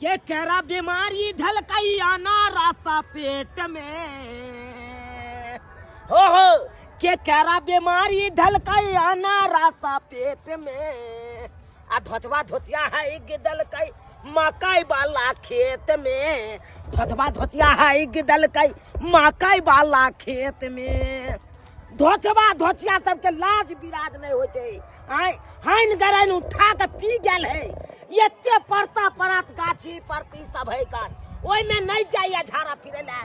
के केरा बीमारी धलकई अनारसा पेट में हो हो के केरा बीमारी धलकई अनारसा पेट में आ धोचवा धोतिया है गिदलकई मकई वाला खेत में धोचवा धोतिया है गिदलकई मकई वाला खेत में धोचवा धोचिया सबके लाज बिराज नहीं होइ छै आय हाइन गराइन उठा के पी गेल है एते पड़ता पड़त गाछी परती सब है कान ओहिमे नहीं जाइए झाड़ा फिरे ला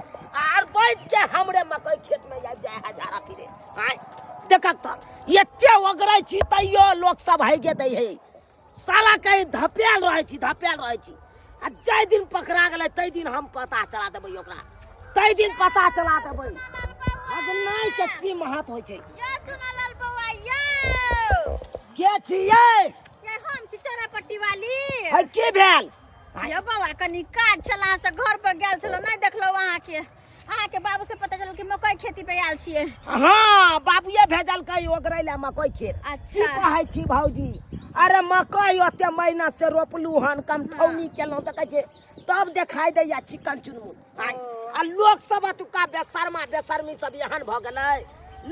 आर बैठ के हमरे मकई खेत में आबि जाए है झाड़ा फिरे आय देखक तऽ एते ओगरै छी तैयो लोक सब हैगे दै है साला के धपेल रहै छी धपेल रहै छी आ जाहि दिन पकड़ा गेलै ताहि दिन हम पता चला देबै ओकरा ताहि दिन पता चला देबै अगनाइ के की महत्व होइ छै यो चुनालाल बौआ यो के छियै ये हम छी चोरापट्टी वाली है की भेल यो बौआ कनी काज छल अहाँ से घर पर गेल छलहुँ नहि देखलहुँ अहाँके अहाँके बाबू से पता चलल कि मकई खेती पे आयल छियै हाँ बाबुए भेजलकै ओगरै लए मकई खेत अच्छा। की कहै छी भौजी अरे मकई ओते महीना से रोपलू हन कमठौनी केलहुँ तऽ कहै छै तब देखाइ दैया चिकन चुनमुन आँय। आ लोक सब एतुका बेशर्मा बेशर्मी सब एहन भऽ गेलै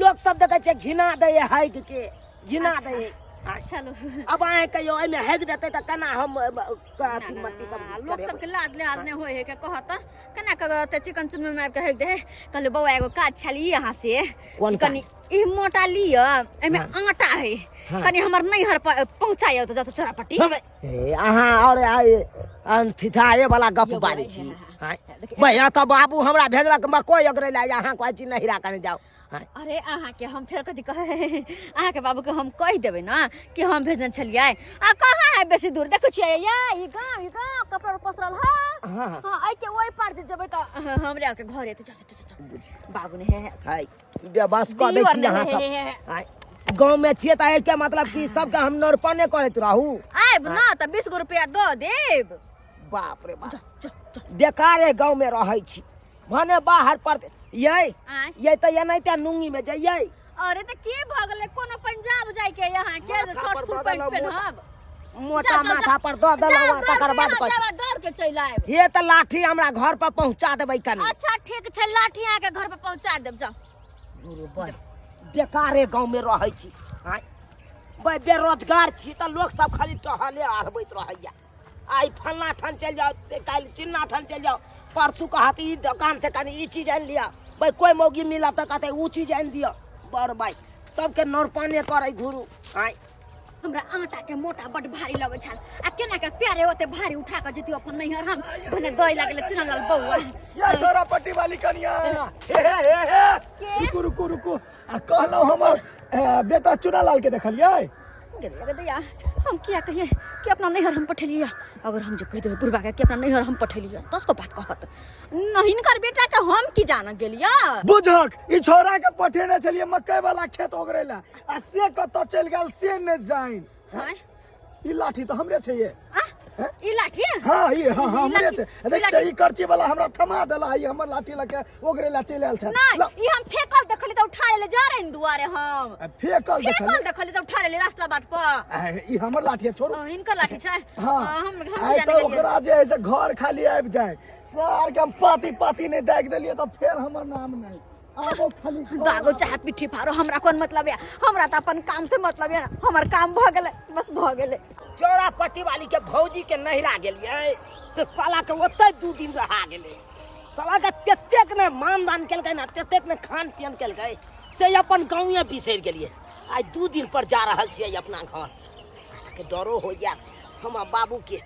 लोक सब देखै छै घिना दैया हैग के घिना दै है आँय। चलू अब अहाँ कहियो एहिमे हैग देतै तऽ केना हम अथी मट्टी सब लोक चढ़ेबै? सबके लाज लिहाज नहि होइ है के कहत केना कऽ ओते चिकन चुनमुन आबि कऽ हेक दे कहलहुँ बौआ एगो काज छली अहाँ से कोन काज? कनि ई मोटा लिअ एहिमे आटा है हाँ। कनि हमर नैहर पहुँचाइयो तऽ जतऽ चोरापट्टी हे, अहाँ और आइ अनथिथाए वाला गप बाजै छी आँय। भैया तऽ बाबू हमरा भेजलक मकइ अगरै लए अहाँ कहै छी नहिरा कने जाउ आँय। अरे अहाँके हम फेर कथी कहै अहाँके बाबूके हम कहि देबै ने कि हम भेजने छलियै आ कहाँ है बेसी दूर देखै छियै या ई गाँव ई गाँव कपड़ा पसरल है हाँ, हाँ। हाँ एहिके ओहि पार जे जेबै तऽ हमरे आरके घर एतै चल चल चल बुझ बाबू ने है हाय बेबस कऽ दै दीवर छी ने अहाँ हे, सब हे, हे। आँय। गाँवमे छियै तऽ एहिके मतलब कि सबके हम नरपने करैत रहू आयब ना तऽ 20 गो रुपया दऽ देब बाप रे बाप बेकारे गाँवमे रहै छी भने बाहर पर यै आँय। यै तऽ एनाहिते नुंगीमे जइयै अरे तऽ की भऽ गेलै कोनो पंजाब जाइके यहाँ के जे माथा शर्ट पर फुल दऽ पैंट देलहुँ मोटा। पेन्हब मोटा जाउ, जाउ, माथा पर दऽ देलहुँ जाउ, आ तकर दौड़ बाद के कहै जाउ, दौड़ के चलि आयब हे तऽ लाठी हमरा घर पर पहुँचा देबै कनी अच्छा ठीक छै लाठी अहाँके घर पर पहुँचा देब जाउ बेकारे गाँवमे रहै छी आँय भाइ बेरोजगार छी तऽ लोक सब खाली टहले अढ़बैत रहैया आइ फल्लाँ ठान चलि जाउ ते काल्हि चिन्ना ठान चलि जाउ परसू कहत ई दोकानसँ कनि ई चीज आनि लिअ भाइ कोइ मौगी मिलत तऽ कहतै ओ चीज आनि दिअ बड़ भाइ सबके नौरपाने करै घुरू आँय हमरा आटा के मोटा बड भारी लगै छल आ केना के प्यारे ओते भारी उठा के जतियो अपन नैहर हम भने दही लागले चुनलाल बौआ या छोरा पट्टी वाली कनिया हे हे हे हे के? रुकू रुकू रुकू आ कहलहुँ हमर बेटा चुनालाल के देखलियै गेल लगे दैया हम किया कहिए कि अपना नैहर हम पठेलियै अगर हम जे कहि देबै बुढ़बा के कि अपना नैहर हम पठेलियै दस गो बात कहत न हिनकर बेटा के हम की जान गेलियै बुझक ई छोरा के पठेने छलियै मकई वाला खेत ओगरे ला आ से कतऽ चलि गेल से नहि जानि आँय? ई लाठी तऽ हमरे छै ये आ? ई लाठी हाँ ई हाँ हाँ ई हमरे लाठी- छै ई देख लाठी- छै ई करची वाला हमरा थमा देला ई हमर लाठी लके ओगरे ला चलि आयल छै नहीं ला, ई हम फेकल देखली तऽ उठा लेले जा रहे दुआरे हम आ, फेकल फेकल देखल देखली तऽ उठा लेले रास्ता बाट पर ई हमर लाठी है छोड़ू ओ, हिनकर लाठी छै हाँ हम हम आइ जाने तऽ गेलियै। ओकरा जे है से घर खाली आबि जाय सार के हम पाती पाती नहि दागि देलियै तऽ फेर हमर नाम नहि आबो खाली घर दागो चाहे पिट्ठी फाड़ो हमरा कोन मतलब है हमरा तऽ अपन काम से मतलब है हमर काम भऽ गेलै बस भऽ गेलै चौरा पट्टी वाली के भौजी के नहिरा गेलियै से साला के ओतै 2 दिन रहा गेलै साला के तेतेक ने मानदान केलकै ने तेतेक ने खान पियन केलकै से अपन गाँवे बिसरि गेलियै आइ 2 दिन पर जा रहल छियै अपना घर साला के डरो होइया हमरा बाबूके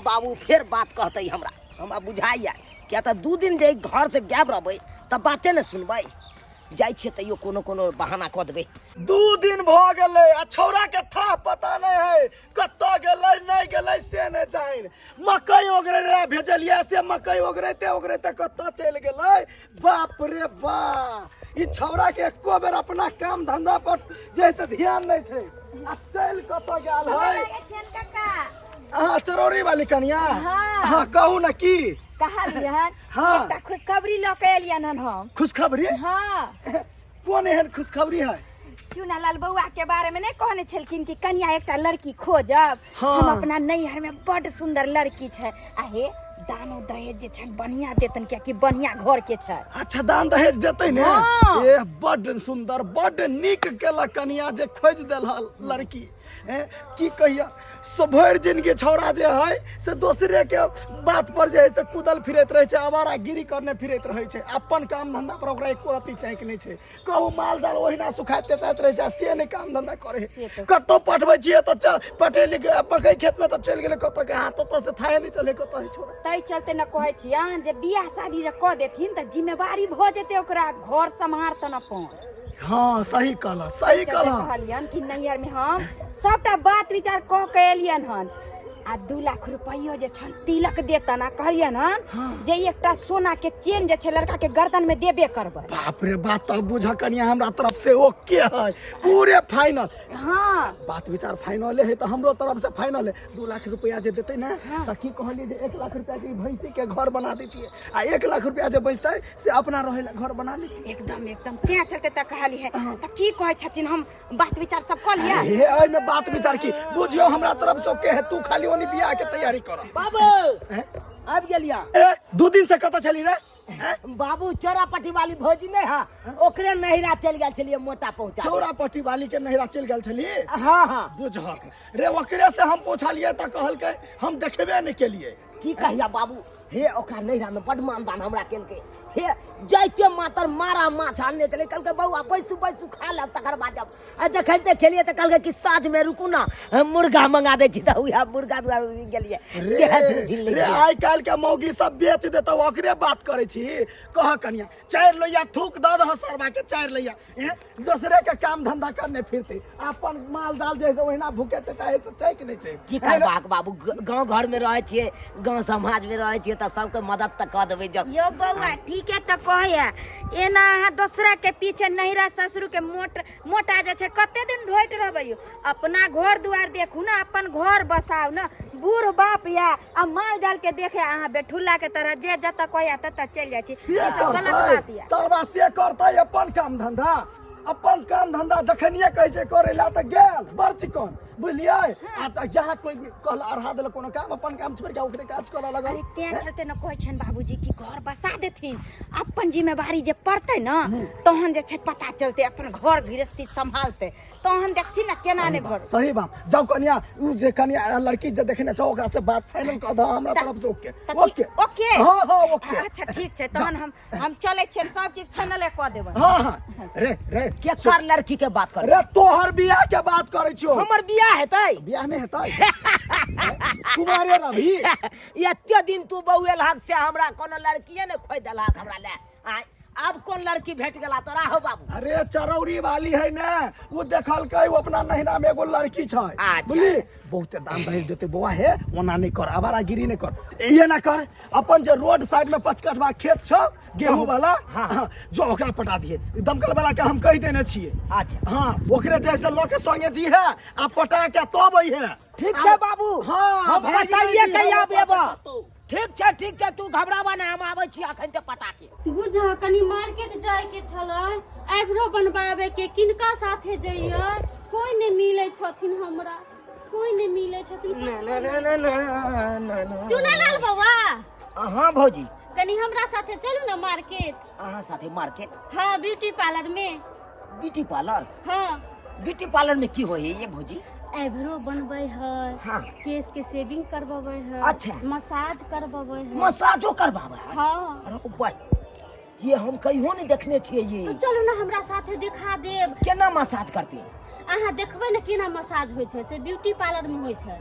बाबू फेर बात कहतै हमरा हमरा बुझाइया किया तऽ 2 दिन जे घर से गायब रहबै तऽ बाते ने सुनबै जाइ छियै तैयो कोनो कोनो बहाना कऽ देबै 2 दिन भऽ गेलै आ छौड़ा के था पता नहि है कतऽ गेलै नहि गेलै से नहि जानि मकई ओगरे रे भेजलियै से मकई ओगरैते ओगरैते कतऽ चलि गेलै बाप रे बा ई छौड़ा के एको बेर अपना काम धंधा पर जैसे ध्यान नहि छै आ चलि कतऽ गेल है अहाँ चरौरी वाली कनिया हाँ। हाँ कहू ना की कहलियन हाँ। एकटा खुशखबरी लऽ के एलियन हन हम खुशखबरी हाँ कोन एहन खुशखबरी है चुनालाल बौआ के बारे में नहीं कहने छलखिन कि कनिया एकटा लड़की खोजब। हाँ। हम अपना नैहर में बड सुंदर लड़की छै आ हे दानो दहेज जे छनि बढ़िया देतन, कियाकि बढ़िया घर के छै। अच्छा, दान दहेज देतै ने? हाँ। ए बड सुंदर, बड नीक केलक कनिया जे खोजि देल लड़की। की कहिया, से भरि जिनगी छौड़ा जे है से दोसरे के बात पर जे है से कूदल फिरैत रहै छै, आवारा गिरी करने फिरैत रहै छै। अपन काम धंधा पर ओकरा एको रत्ती चाँकि नहि छै। कहू माल जाल ओहिना सुखाइत तेताइत रहै छै आ से नहि काम धंधा करै। से तऽ। कतौ पठबै छियै तऽ चल पटेली के मकई खेत में तऽ चलि गेलै कतऽ के हाथ, ओतऽ से थाहे नहि चलै कतऽ है छोड़ा। ताहि चलते ने कहै छियनि जे बियाह शादी जे कऽ देथिन तऽ जिम्मेवारी भऽ जेतै, ओकरा घर सम्हारतन अपन। हाँ, सही कहला, सही चलते कहला। कहलियनि कि नैहर में हम सबटा बात विचार कऽ के एलियन हन आ 2 लाख रुपैयो जे छन तिलक देतन आ कहलियन हन जे एकटा सोना के चेन जे छै लड़का के गर्दन में देबे करबै। बाप रे बाप, तब बुझ कनिया हमरा तरफ से ओके है, पूरे फाइनल। हाँ। बात विचार फाइनल है तऽ हमरो तरफ से फाइनल है। 2 लाख रुपया जे देतै ने तऽ की कहलियै जे 1 लाख रुपया के ई भैंसी के घर बना देतियै आ 1 लाख रुपया जे बचतै से अपना रहै ला घर बना लेतियै। एकदम एकदम, तें चलते तऽ कहलियै है। तऽ की कहै छथिन, हम बात विचार सब कऽ लिअ। हे, एहिमे बात विचार की, बुझियो हमरा तरफ से ओके है, तू खाली ओनी बियाह के तैयारी कर। बाबू हैं? आबि गेलिया। ए, 2 दिन से कतऽ छली रे? हैं? बाबू, चौरापट्टी वाली भौजी नहीं है, ओकरे नहिरा चलि गेल छलियै मोटा पहुंचा। चौरापट्टी वाली के नहिरा चलि गेल छली? हाँ हाँ। बुझक रे, ओकरे से हम पूछलियै तऽ कहलकै हम देखबे नहि केलियै। की कहिया बाबू, हे ओकरा नहिरा में बड मानदान हमरा केलकै। हे जाइते मातर मारा माछ आनने छलै, कहलकै बौआ बैसू बैसू खा लेब तकर बाद जब आ जखन ते खेलियै तऽ कहलकै कि साँझ में रुकू ना, हम मुर्गा मंगा दै छी, तऽ उएह मुर्गा दुआरे गेलियै। रे, देह झुझिल रे, गेलै। आइ काल्हि के मौगी सब बेच देतौ, ओकरे बात करै छी। कह कनिया, 4 लोहिया थूक दऽ दह सरबा के, 4 लोहिया। हैं? दोसरे के काम धंधा करने फिरते, अपन माल जाल जे है से ओहिना भूखे तेटाहे से चैक नहि छै। की करबाक बाबू, गाँव घर में रहै छियै, गाँव समाज में रहै छियै तऽ सबके मदद तऽ कऽ देबै जब। यो बौआ, ठीके तऽ कहैया, एना अहाँ दोसरा के पीछे नैहरा ससुर के मोट मोटा जे छै कते दिन ढोइत रहबै यौ? अपना घर दुआर देखू ने, अपन घर बसाउ ने। बूढ़ बाप या आ माल जाल के देखे अहाँ बेठुल्ला के तरह जे जतऽ कहैया ततऽ चलि जाइ छी। से ई सब गलत बात करतै या। सरबा, से करतै अपन काम धंधा, अपन काम धंधा जखनिये कहै छै करै ला तऽ गेल बड़ चिकन, बुझलियै? आ तऽ जहाँ कोइ कहल अढ़ा देलक कोनो काम, अपन काम छोड़ि के ओकरे काज करऽ लगल। अरे तें चलते ने कहै छनि बाबूजी कि घर बसा देथिन, अपन जिम्मेवारी जे पड़तै ने तहन जे छै पता चलतै, अपन घर गृहस्थी सम्हालतै तहन देखथिन ने केना ने घर। सही बात। जाउ कनिया, उ जे कनिया लड़की जे देखने छौ ओकरा से बात फाइनल कऽ दह, हमरा तरफ से ओके। तऽ ओके। ओके? हाँ हाँ, ओके। अच्छा ठीक छै, तहन हम चलै छियनि, सब चीज फाइनले कऽ देबै। हाँ हाँ, रे रे। केकर लड़की के बात कर? रे, तोहर बियाह के बात करै छियौ। हमर बियाह हेतै? बियाह नहि हेतै, कुमारे रभी। एते दिन तू बौएलहक से हमरा कोनो लड़किए ने खोज देलहक हमरा ले। आय, आब कोन लड़की भेट गेला तोरा हो बाबू? अरे चरौरी वाली है ने, वो देखलकै, वो अपना नहिरा में एगो लड़की छै। अच्छा। बुझली, बहुते दाम दहेज देते बौआ। हे, ओना नहि कर, आवारागिरी नहि कर, ये ना कर, अपन जे रोड साइड में 5 कटवा खेत छौ गेहूं वाला। हाँ। हाँ, जो ओकरा पटा दिए, दमकल वाला के हम कहि देने छियै। अच्छा। हाँ, ओकरे जैसे लऽ के संगे जी है आ पटा के तब है। ठीक छै बाबू। हाँ, हम भागि बताइए गेली, के हम आब एबो। कतौ। ठीक छै ठीक छै, तू घबराबा नहि, हम आबै छी अखन ते पटा के। बुझ, कनी मार्केट जाय के छलै आइब्रो बनवावे के, किनका साथे जइयै? कोई नहि मिलै छथिन हमरा, कोई नहि मिलै छथिन। ना ना ना ना ना ना ना। चुनेलाल बौआ। हाँ भौजी। कनी हमरा साथे चलू ने मार्केट। अहाँ साथे मार्केट? हाँ, ब्यूटी पार्लर में। Beauty parlour? हाँ। ब्यूटी पार्लर में की होय है ये भौजी? आइब्रो बनबै है। हाँ। केश के शेविंग करबबै है। अच्छा। मसाज करबबै है। मसाजो करबाबै है? हाँ। अरे भाई, ये हम कहियो नहीं देखने छियै ये। तो चलू ने हमरा साथे दिखा देब। केना मसाज करते? अहाँ देखबै ने केना मसाज होइ छै, से ब्यूटी पार्लर में होइ छै।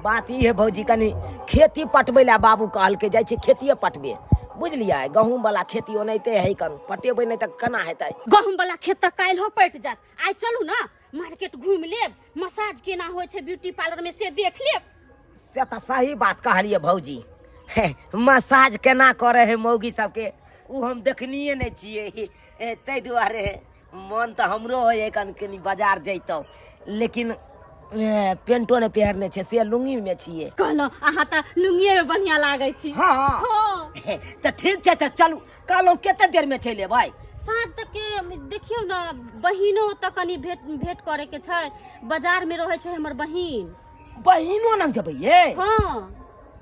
बात ई है भौजी, कनी खेती पटबै ला बाबू कहलकै, जाइ छै खेतिए पटबे, बुझलियै? गहूँम वाला खेती ओनाहिते है, कन पटेबै नहि तऽ केना हेतै? गहूँम वाला खेत तऽ काल्हिो पटि जायत, आइ चलू ने मार्केट घूमि लेब, मसाज केना होइ छै ब्यूटी पार्लर में से देख लेब। से तऽ सही बात कहलियै भौजी। हे, मसाज केना करै है मौगी सबके ओ हम देखनिए नहि छियै, ताहि दुआरे मन तऽ हमरो होइए कनि कनि बाजार जैतहुँ, लेकिन पेंटो नहि पहिरने छै, से लुङ्गीमे छियै। कहलहुँ अहाँ तऽ लुङ्गिए में बढ़िआँ लागै छी। हाँ। हाँ। तऽ ठीक छै, तऽ चलू। कहलहुँ कते देरमे चलि एबै? साँझ तक के देखियौ ने, बहिनो ओतऽ कनि भेंट भेंट करे के छै, बाजार में रहै छै हमर बहिन। बहिनो लग जेबै ये? हाँ।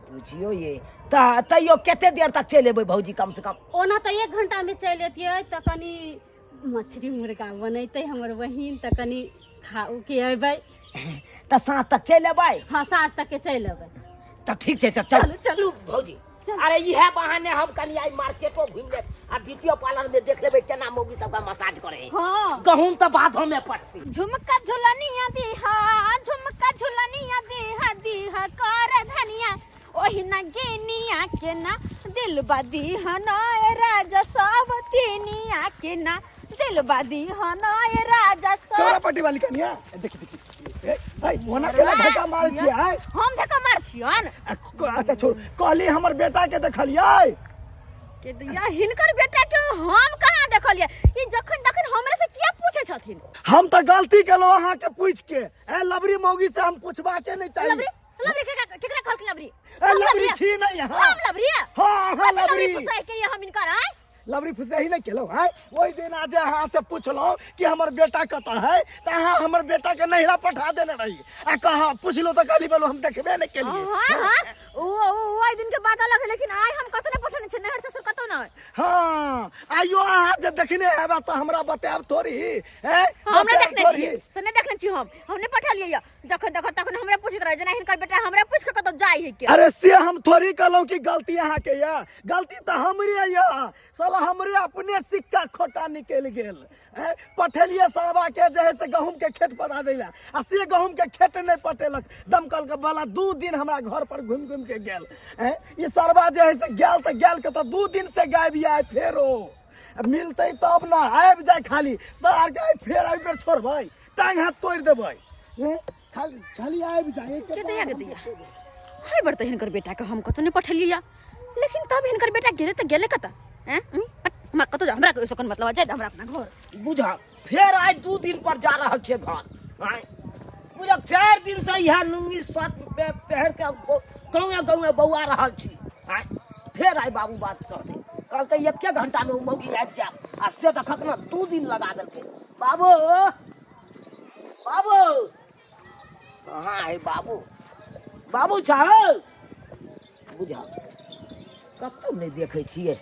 बुझियौ ये, तऽ तैयो कते देर तक चलि एबै भौजी कम से कम? ओना तऽ 1 घंटा में चलि एतियै, तऽ कनि मछली मुर्गा बनेतै हमर बहिन, तऽ कनि खा उ के अयबै। तऽ साँझ तक चलि एबै? हाँ, साँझ तक के चलि अयबै। तऽ ठीक छै, तऽ चलू। चलू, चलू। भौजी। चलू। अरे इएह बहाने हम कनि आइ मार्केटो घुमि लेब आ ब्यूटियो पार्लर में देख लेबै केना मौगी सबके मसाज करे। हाँ। गहूम तऽ बाधो में पटतै। झुमका झुलनिया दीहा, झुमका झुलनिया दीहा, दीहा कर धनिया, ओहि ना गेनिया के ना दिल बदीहा ना राजा सब तीनिया के ना दिल बदीहा ना राजा सब। चौरा पट्टी वाली कनिया, देखी देखी, ए ए ओना केला धक्का मारै छियै आय? हम धक्का मार छियन? अच्छा छोड़, कहली हमर बेटा के देखलियै? के दिया हिनकर बेटा के हम कहाँ देखलियै? ई जखन जखन हमरा से किया पूछे छथिन? हम तऽ गलती केलहुँ अहाँके पूछि के। ए लबरी मौगी से हम पूछबा के नहीं चाही। लबरी, लबरी केकरा, केकरा कहलखिन लबरी? ए हम लबरी लबरी? छी नहीं अहाँ। हम लबरी? हाँ, अहाँ कथी लबरी। फुसाई के हम हिनकर आय? लबरी फुसाही नहीं केलहुँ आय। ओहि दिन आज अहाँ से पूछलहुँ कि हमर बेटा कतऽ है, तऽ अहाँ हमर बेटा के नैहरा पठा देने रही, आ कहाँ पूछलहुँ तऽ कहली बोलो हम देखबे नहीं केलिए। हाँ हाँ, ओ ओहि दिन के बात अलग है, लेकिन आय हम कतौ नहीं पठौने छी नैहर ससुर कतौ नहीं। हाँ, आइयो अहाँ जे देखने हेबा तऽ हमरा बतायब थोड़ी हैं? हमरा बतायब देखने थोड़ी। छी से नहीं देखने छी, हम नहीं पठलियै यऽ। जखन देखो तखन हमरा पूछैत रहे जेना हिनकर बेटा हमरा पूछ के कतौ जाइ है के। अरे से हम थोड़ी कहलहुँ कि गलती अहाँके यऽ, गलती तऽ हमरे यऽ। साला हमरे अपने सिक्का खोटा निकलि गेल। हैं? पठेलियै सरवा के जे है से गहूम के खेत पटा दै लए, आ से गहूम के खेत नहि पटेलक। दमकल के वाला 2 दिन हमरा घर पर घुमि घुमि के गेल। हैं? ई सरवा जे है से गेल तऽ गेल कतऽ, 2 दिन से गायब यऽ, फेरो मिलतै तब ने आबि जाय। खाली सार के फेर एहि बेर छोड़बै, टांग हाथ तोड़ि देबै। हैं? खाली खाली आबि जाय। के दैया के दैया हाय बड़, तऽ हिनकर बेटा के हम कतौ नहि पठेलियै यऽ, लेकिन तब हिनकर बेटा गेलै तऽ गेलै कतऽ? हैं? हमरा कतौ जा, हमरा ओहिसँ कोन मतलब, जाय दे हमरा अपना घर। बुझल, फेर आइ 2 दिन पर जा रहल छियै घर। आँय बुझल, 4 दिन से इएह लुंगी शर्ट पहिर के गाँवे गाँवे बौआ रहल छी। आँय फेर आइ बाबू बात कहतै, कहलकै एके घंटा में ओ मौगी आबि जायत, आ से देखक ने 2 दिन लगा देलकै। बाबू, बाबू कहाँ है? बाबू, बाबू छौ? बुझल, कतौ नहि देखै छियै।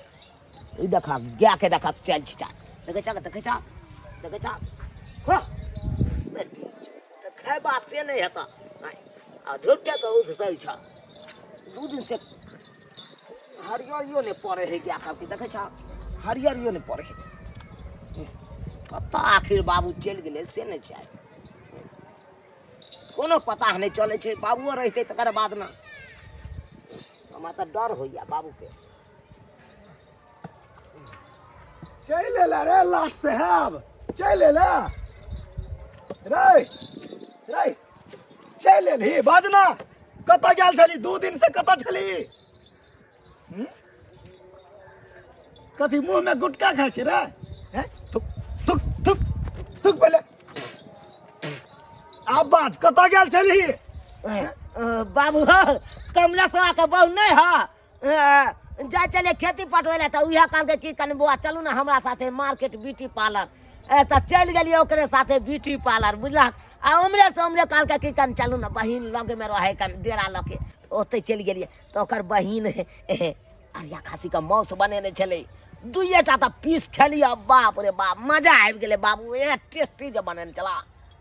ई देखा गाय के, देखा चल छिटा, देखै छा, देखै छा, देखै छा। हँ, बेटी, तऽ खैबा से नहि हेतऽ। आ झूठे के उधसै छ। 2 दिन से हरियरियो नहि पड़े है गाय सबके, देखै छा, हरियरियो नहि पड़े है। कतऽ आखिर बाबू चलि गेलै से नहि छै, कोनो पता नहि चलै छै। बाबुओ रहितै तकर बाद ने, हमरा तऽ डर होइया बाबूके। चलि एला रे लाट साहेब, चलि एला रे, रे चलि एलही? बाजना, कतऽ गेल छली 2 दिन से, कतऽ छली? हम्म? कथी मुंह में गुटखा खाइ छी रे? हैं? थुक थुक थुक थुक पहिले। आब बाज, कतऽ गेल छली? बाबू, कमलेश्वर के बहु नहीं है, जाइ छलियै खेती पटबै लए, तऽ उएह कहलकै कि कनि बौआ चलू ने हमरा साथे मार्केट ब्यूटी पार्लर। तऽ चलि गेलियै ओकरे साथे ब्यूटी पार्लर, बुझलक? आ उम्हरे से उम्हरे कहलकै कि कनि चलू ने, बहिन लगमे रहै कनि डेरा लऽके, ओतहि चलि गेलियै। तऽ ओकर बहिन अरिया खस्सीके मासु बनेने छलै, दुइए टा तऽ पीस खेलियै, बाप रे बाप, मजा आबि गेलै बाबू, एह टेस्टी जे बनेने छला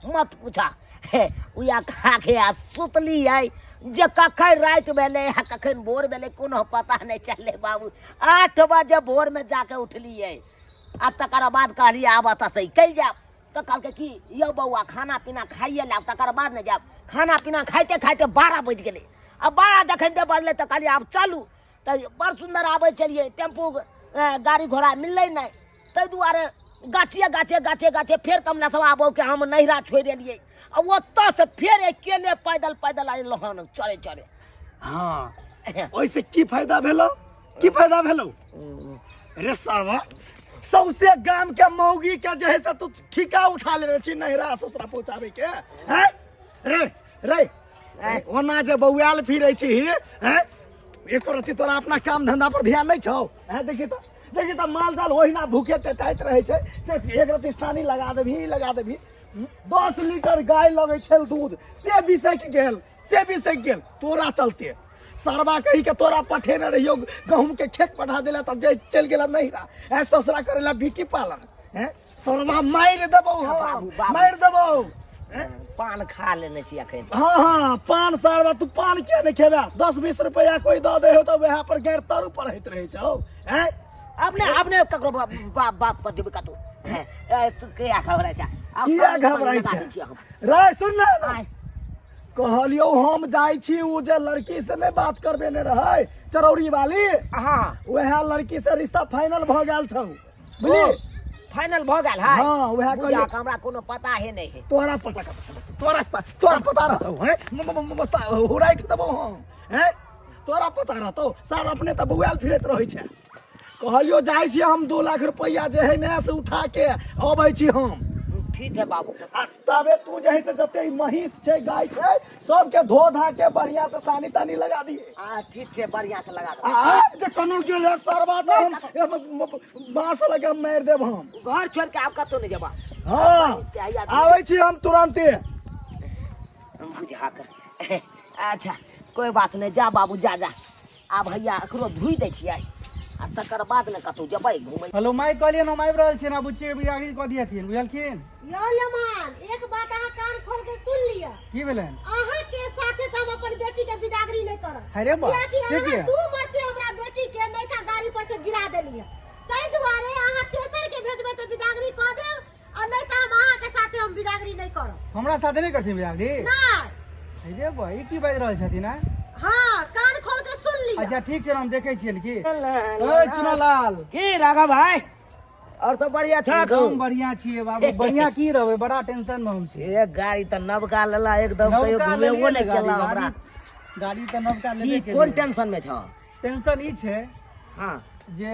मत पूछा। हे उएह खा के आ सुतलियै, जे कखन राति भेलै आ कखन भोर भेलै कोनो पता नहि चललै बाबू। 8 बजे भोरमे जाके उठलियै, आ तकर बाद कहलियै आब एतऽसँ निकलि जायब। तऽ कहलकै कि यौ बौआ, खाना पीना खाइए लाब तकर बाद ने जायब। खाना पीना खाइते खाइते 12 बजि गेलै, आ 12 जखन जे बजलै तऽ कहलियै आब चलू। तऽ बड़ सुन्दर आबै छलियै, टेम्पू गाड़ी घोड़ा मिललै नहि, ताहि दुआरे गाछिए गाछे गाछे गाछे फेर कमला सब आबो के हम नैहरा छोड़ि एलियै, आ ओतऽसँ फेर अकेले पैदल पैदल अयलहुँ हन चढ़े चढ़े। हाँ, ओहिसे की फायदा भेलो, की फायदा भेलो रे सावा? सौसे गाम के मौगी के जे है से तू ठीका उठा लेने छी नैहरा ससुरा पहुंचाबे के। हैं रे, रे ओना जे बौआल फिरै छी, हैं, एको रत्ती तोरा अपना काम धंधा पर ध्यान नहीं छौ? हैं, देखी तो देखी तऽ माल जाल ओहिना भूखे टेटाइत रहै छै, से एक रत्ती सानी लगा देबही, ई लगा देबही। 10 लीटर गाय लगै छल दूध, से बिसकि गेल, से बिसकि गेल तोरा चलते। सरबा कही के तोरा पठेने रहियो, गहूम के खेत पठा देला तऽ जे चलि गेला नहिरा, ऐ ससुरा करे ला ब्यूटी पार्लर। हैं सरबा, मारि देबौ हम। बाबू, बाबू। मारि देबौ, हैं? पान खा लेने छी अखन। हाँ, पान सरबा, तू पान किया नहीं खेबे? 10-20 रुपया कोई दऽ दे हो तऽ वएह पर गैर तारू पढ़ैत रहै छौ, हैं? अपने अपने ककरो बाप बाप पर जेबै कतौ, हैं? ए, तू किया घबराइ छै आब? किया पान घबराइ लगा छै? दै छियै हम। रे सुन ना। आय। कहलियौ हम जाइ छी, ओ जे लड़की से नहि बात करबेने रहै चरौरी वाली, हाँ। वएह लड़की से रिश्ता फाइनल भऽ गेल छौ, बुझली? फाइनल भऽ गेल है? हाँ, उएह बुझा कहलियौ। के हमरा कोनो पता है नहीं है। तोरा पता कतऽ से? तोरा पता रहतौ? हैं, हुराइठ देबौ हम। हैं, तोरा पता रहतौ? सर, अपने तऽ बौआयल फिरैत रहै छै। कहलियौ जाइ छी हम, 2 लाख रुपैआ जे है ने से उठा के अबै छी हम। ठीक है बाबू। आ तबे तू जे है से जते ई महींस छै, गाय छै, सबके धो धा के बढ़िया से सानी तानी लगा दिए। आ ठीक छै, बढ़िया से लगा दो। आ आब जे कोनो गेल है सरबा तऽ हम बांस लगा मारि देब हम। घर छोड़ के आब कतौ नहीं जेबा। हाँ, आबै छी हम तुरन्ते। बुझा कर। अच्छा, कोई बात नहीं, जा बाबू, जा जा। आब हैया एकरो धोइ दै छियै आ तकर बाद ने कतौ जेबै घुमै। हेलो माय, कहलियनि हम आबि रहल छियनि आ बुच्ची के बिदागरी कऽ दिहथिन, बुझलखिन? यौ लेमान, एक बात अहाँ कान खोल के सुन लिअ। की भेलनि? अहाँ के साथे तऽ हम अपन बेटी के बिदागरी नहि करब। अरे बा, कियाकि से अहाँ किया? दू मरते हमरा बेटी के नयका गाड़ी पर से गिरा देलियै, ताहि दुआरे अहाँ तेसर के भेजबै तऽ बिदागरी कऽ देब आ नहि तऽ हम अहाँ के साथे हम बिदागरी नहि करब। हमरा साथे नहि करथिन बिदागरी? नहि। अरे बा, ई की बाजि रहल छथिन आँय? हाँ, कान खोल के सुन लिअ। अच्छा ठीक छै, हम देखै छियनि। की ओए चुनालाल। की राघव भाई, और सब बढ़िया छा? एकदम बढ़िया छियै बाबू। बढ़िया की रहबै, बड़ा टेंशन में हम छी। ए, गाड़ी तऽ नवका लेला एकदम, कहियो नवका घुमेबो लेलियै नहि ने गाड़ी। केला हमरा। गाड़ी तऽ नवका लेबे की, कोन केलियै। टेंशन में छ? टेंशन ई छै जे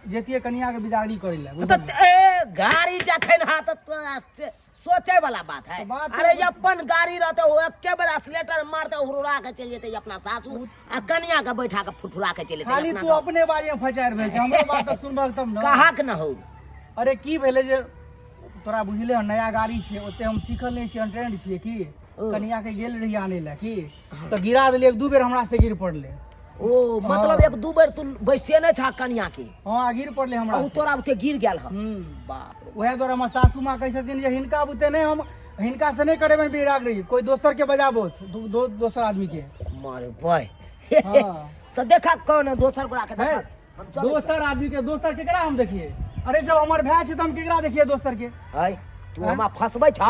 जैतियै कनिया के बिदागरी करै लए, तऽ बुझलियै? ए, गाड़ी जखन हा तऽ तोरा से सोचे वाला बात है। तऽ बात अरे, अपन गाड़ी रहते, ओ एके बेर एक्सीलेटर मारते, हुरुरा के चलि जेते अपना सासुर आ कनिया के बैठा के फुरफुरा के चलि जेते खाली अपना तू गाँव। अपने बारे में फचारि भेल छै, हमरो बात तऽ सुनबह तब ने। कहाक न हो। अरे, की भेलै जे तोरा बुझले हन, नया गाड़ी छै, ओते हम सीखल नहि छियै, अनट्रेंड छियै। की कनिया के गेल रही आनै लए, की तऽ गिरा देलियै। एक दू बेर हमरा से गिर पड़लै। ओ मतलब एक दू बेर तू बैसेने छा कनिया के? हँ, गिर पड़लै हमरा ओ से। तोरा उते गिर गेल हन? हम्म। बाप रे। उएह दुआरे हमर सासू माँ कहै छथिन जे हिनका बुते नहि, हम हिनका से नहि करेबनि बिदागरी, कोइ दोसर के बजाबोथ, दोसर आदमी के। मारे बॉय। हाँ। तो देखा कौन है दोसर गोरा के, है देखा हम चलै छी। दोसर आदमी के, दोसर केकरा हम देखिए? अरे, जब हमर भाय छै तऽ हम केकरा देखिए दोसर के? है तू हैं? हमरा फंसबै छ?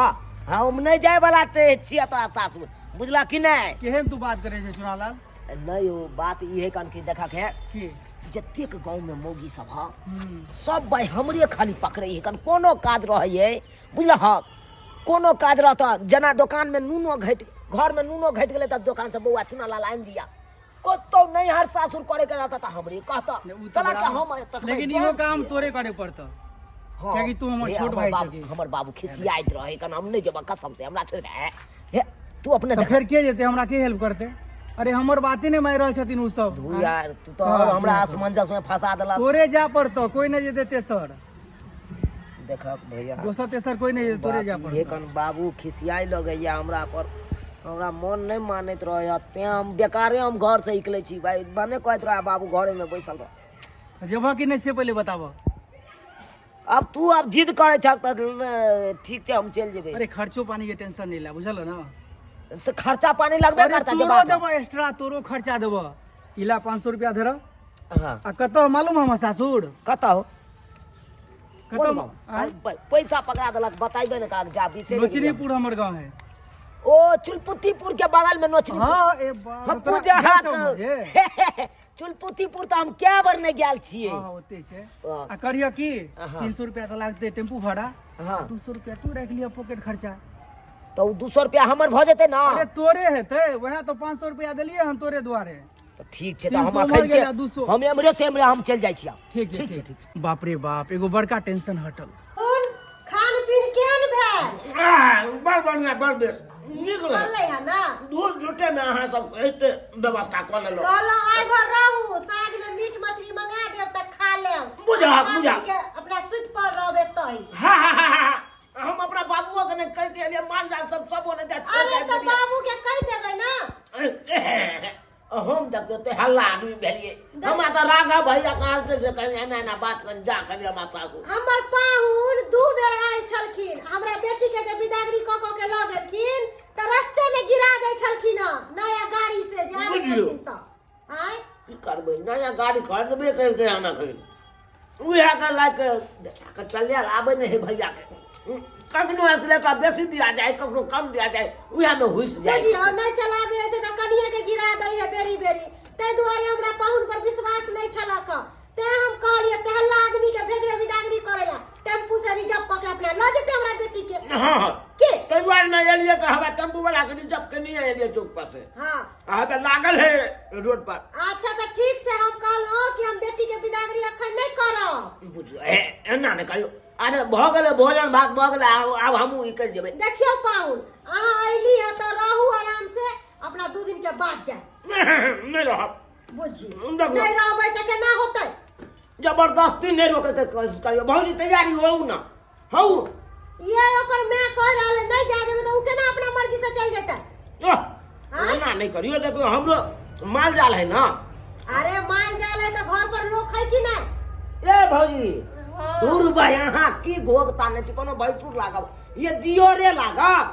हम नहि जाय वाला ते छियै तोरा सासुर, बुझला कि नहि? केहन तू बात करै छै चुनालाल? नहीं, ओ बात ई है कन कि देखा के की जतेक गाँव में मौगी सब ह, सब भाई हमरे खाली पकड़े है। कन कोनो काज रहै है, बुझल ह, कोनो काज रहत, जेना दोकान में नूनो घटि, घर में नूनो घटि गेलै तऽ दोकान से बौआ चुना लाल आनि दिया। कतौ नैहर सासुर करे के रहता तऽ हमरे कहता। नहीं, उ तऽ साला के बराबर। हम तखने लेकिन जवान इहो काम छियै। तोरे करे पड़तौ। हाँ, कियाकि तू हमर हे, छोट भाई बाबू छकी। हमर बाबू खिसियाइत रहे कन हम नहि जेबा, कसम से हमरा छोड़ि दे। हे, तू अपने तऽ देख। फेर के जेतै? हमरा के हेल्प करतै? अरे, हमर बाते नहि मानि रहल छथिन ओ सब। धू यार, तू तऽ हाँ, और हमरा हाँ। असमंजस में फंसा देलक। तोरे जा पड़तौ, कोई नहि जेतै तेसर। देखक भैया। दोसर तेसर कोई नहि जेतै, तोरे जा बात इहे पड़तौ। कन बाबू खिसियाइ लगैया हमरा पर, हमरा मन नहि मानैत रहैया, तें हम बेकारे हम घर से निकलै छी भाई। भने कहैत रहे बाबू घरे में बैसल रह। जेबह कि नहि से पहिले बताबह। अब तू अब जिद करै छह तऽ ठीक छै, हम चलि जेबै। अरे, खर्चो पानी के टेंशन नहीं ला, बुझल ना? तऽ खर्चा पानी लगबे अरे, करता तोरो जेबा। देबो, एक्स्ट्रा तोरो खर्चा देबो। इला 500 रुपया धर। हाँ। आ कतऽ मालूम हमर सासुर? कतऽ हो? कतऽ? कोन गाँव? आँय? पैसा पकड़ा देलक, बताइबे ने का जा बिसरि गेलियै। लोचनीपुर हमर गाँव है। ओ चुलपुतीपुर के बगल में नोचनी? हाँ, ए बाप, हम तोरा पूजा गेल छौ उम्हर जे? चुलपुतीपुर तऽ हम कए बेर नहि गेल छियै। हाँ, ओते छै। हाँ। आ करिय की, हाँ। 300 रुपया तऽ लागतै टेम्पू भाड़ा। हाँ। 200 रुपया तू राखि लिअ पॉकेट खर्चा। तऽ ओ 200 रुपया हमर भऽ जेतै ने? अरे, तोरे हेतै, वएह तऽ 500 रुपया देलियै हम तोरे दुआरे। तऽ ठीक छै, तऽ 300 हम उम्हर अखन गेल आ के 200। हम एम्हरे से एम्हरे हम चलि जाइ छी आब। ठीक छै, ठीक। बाप रे बाप, एगो बड़का टेंशन हटल। कोन खान पीन केहन भेल? बड़ बढ़िया, बड़ बेस, नीक रहै। बनलै है ना? दूर झूठे में अहाँ सब एते व्यवस्था कऽ लेलहुँ। कहलहुँ आइ भर रहू, साँझ में मीट मछली मंगा देब तऽ खा लेब। बुझल। हमरा तऽ राघव भैया कहलकै से कनि एना एना बात कनि जा कनि हमरा सासु। हमर पाहुन दू बेर आयल छलखिन, हमरा बेटी के जे बिदागरी कऽ कऽ के लऽ गेलखिन तऽ रस्ते में गिरा दै छलखिन हँ नया गाड़ी से जे आबै बुझलियौ। छलखिन तऽ आँय। की करबै, नया गाड़ी खरीदबे करिके हम एखन उएह के लए के देखा के चल आयल, आबै नहि है भैया के। कखनो एक्सीलेटर बेसी दिया जाए, कखनो कम दिया जाए, उएह में हुसि जाए। बुझियौ नहि चलाबे हेतै तऽ कनिये के गिरा दै है बेरी बेरी, ताहि दुआरे हमरा पाहुन पर विश्वास नहि छलक, तें हम कहलियै तेहला आदमी के भेजबै बिदागरी करै ला, टेम्पू से रिजर्व कऽ के अपना लऽ जेतै हमरा बेटी के। हाँ हाँ के ताहि दुआरे नहि एलियै तऽ हमरा टेम्पू वाला के रिजर्व के नहि एलियै चौक पर से। हाँ अहाँ लागल है रोड पर। अच्छा तऽ ठीक छै, हम कहलहुँ कि हम बेटी के बिदागरी अखन नहि करब। बुझियौ एना नहि करियौ। अरे भऽ गेलै भोजन भात भऽ गेलै, आब हमहूँ निकलि जेबै। देखियौ पाहुन, अहाँ अयली है तऽ रहू आराम से, अपना 2 दिन के बाद जाय। नहि रहब। बुझियौ देखियौ। नहि रहबै तऽ केना होतै? जबरदस्ती नहि रोके के कोशिश करियौ भौजी, तैयारी होउ ना हौ। ये ओकर माय कह रहल है नहीं जाय देबै तऽ उ केना अपना मर्जी से चल जेतै? ओह, एना नहि करियौ, देखियौ हमरो माल जाल है ना। अरे माल जाल है तऽ घर पर लोक है कि नहीं? ए भौजी दूर भाई, अहाँ की घोघ ताने छी, कोनो भैंसुर लागब ये दियोरे लागब?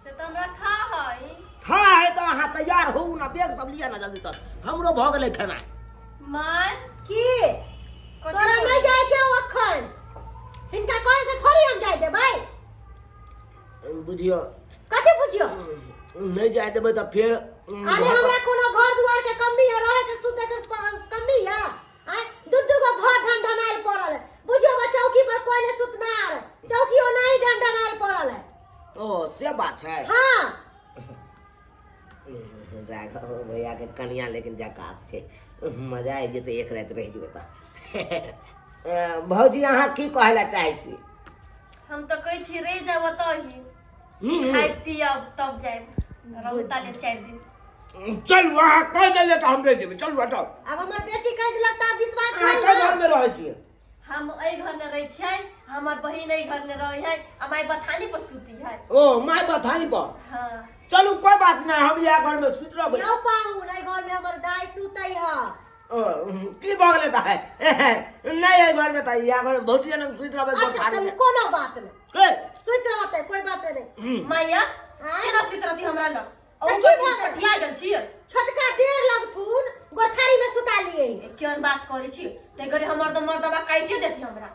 से तऽ हमरा था है। था है तऽ अहाँ तैयार होउ ना, बैग सब लिअ ना जल्दी सर, हमरो भऽ गेलै खेनाइ। माय की कथी तोरा नहीं जाय के हौ अखन, हिनका कहे से थोड़ी हम जाय देबै। बुझियौ। कथी बुझियौ? नहि जाय देबै तऽ फेर। अरे हमरा कोनो घर दुआर के कमी है, रहे के सुते के कमी है? आँय, दू दू गो घर ढनढनायल पड़ल है, बुझियौ बा चौकी पर कोई नहीं सुतनार, चौकी ओनाही ढनढनायल पड़ल है। ओ से बात छै। हाँ राघव भैया के कनिया लेकिन जकास छै, मजा आबि जेतै एक राति रहि जेबै तऽ। भौजी अहाँ की कहै लए चाहै छी? हम तऽ कहै छी रहि जाब ओतऽ ही, खाइ पियब तब जायब, रहू ताले 4 दिन। चलू अहाँ कहि देलियै तऽ हम रहि जेबै, चलू हटाउ। आब हमर बेटी कहि देलक तऽ आब विश्वास अहाँ भेल कई ने? घरमे रहै छियै? हम एहि घर में रहै छियै, हमर बहिन एहि घर में रहै है, आ माय बथानी पर सुती है। ओ my बथानी पर? हाँ। चलू कोई बात नहीं, हम इएह घर में सुति रहबै। यौ पाहुन, एहि घर में हमर दाय सुतै है। ओ, की भऽ गेलै तऽ नहि एहि घर में तऽ इएह घर में भौजी लग सुति रहबै। अच्छा चलू कोनो बात नहीं, के सुति रहतै कोई बात नहीं। माया आँय? केना सुति रहती हमरा लग? तऽ की भऽ गेल? छठिया गेल छियै। छोटका देर लगथुन, गोरथारी में सुता लिए। केहन बात करै छी, तै घड़ी हमर तऽ मर्दबा काटिए देती हमरा।